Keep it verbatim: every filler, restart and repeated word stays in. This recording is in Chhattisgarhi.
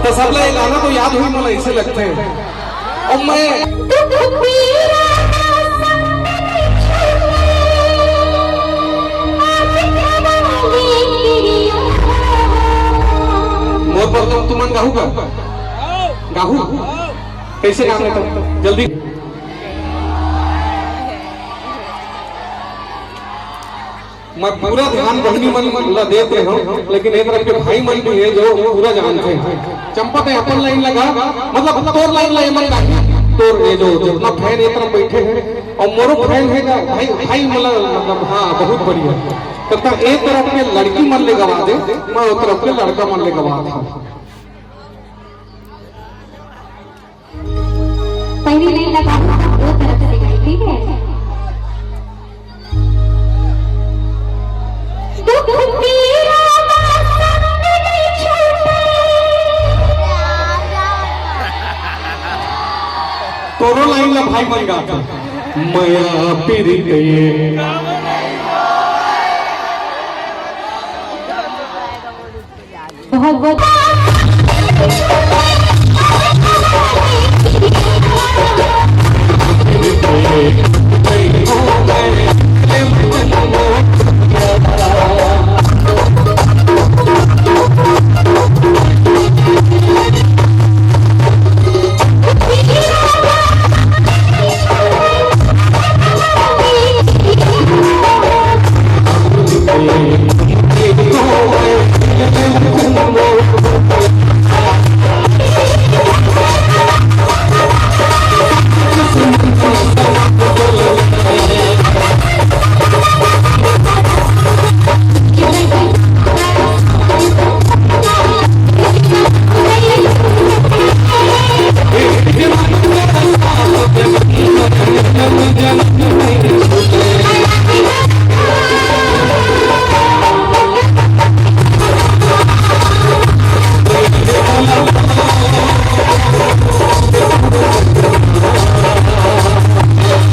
त सबला ये गाना तो याद होही, मोला ऐसे लगथे। और मैं मोर पर तुम, तुमन गाहू का? गाहू? कैसे गाना है तो? जल्दी। मैं पूरा ध्यान बहिनी मन ला देत रहे हूँ, लेकिन एक तरफ के भाई मन भी है जो पूरा जानते हैं। चंपा, ते अपन लाइन लगा, मतलब तोर लाइन ला ये मन गाही, तोर ये जो जितना फैन ये तरफ बैठे हैं और मोरो फैन है ना भाई, भाई मतलब, मतलब हाँ, बहुत बढ़िया। तब तक एक तरफ के लड़की मन ले गवा दे, मैं उस तरफ के लड़का मन ले गवा था। पहली लाइन लगाऊंगा, वो तरफ से गाई, ठीक है? दुख पीरा संग नहीं छूटे। तोरो लाइन ला भाई मन गाता। मया पीरित ये। बहुत बहुत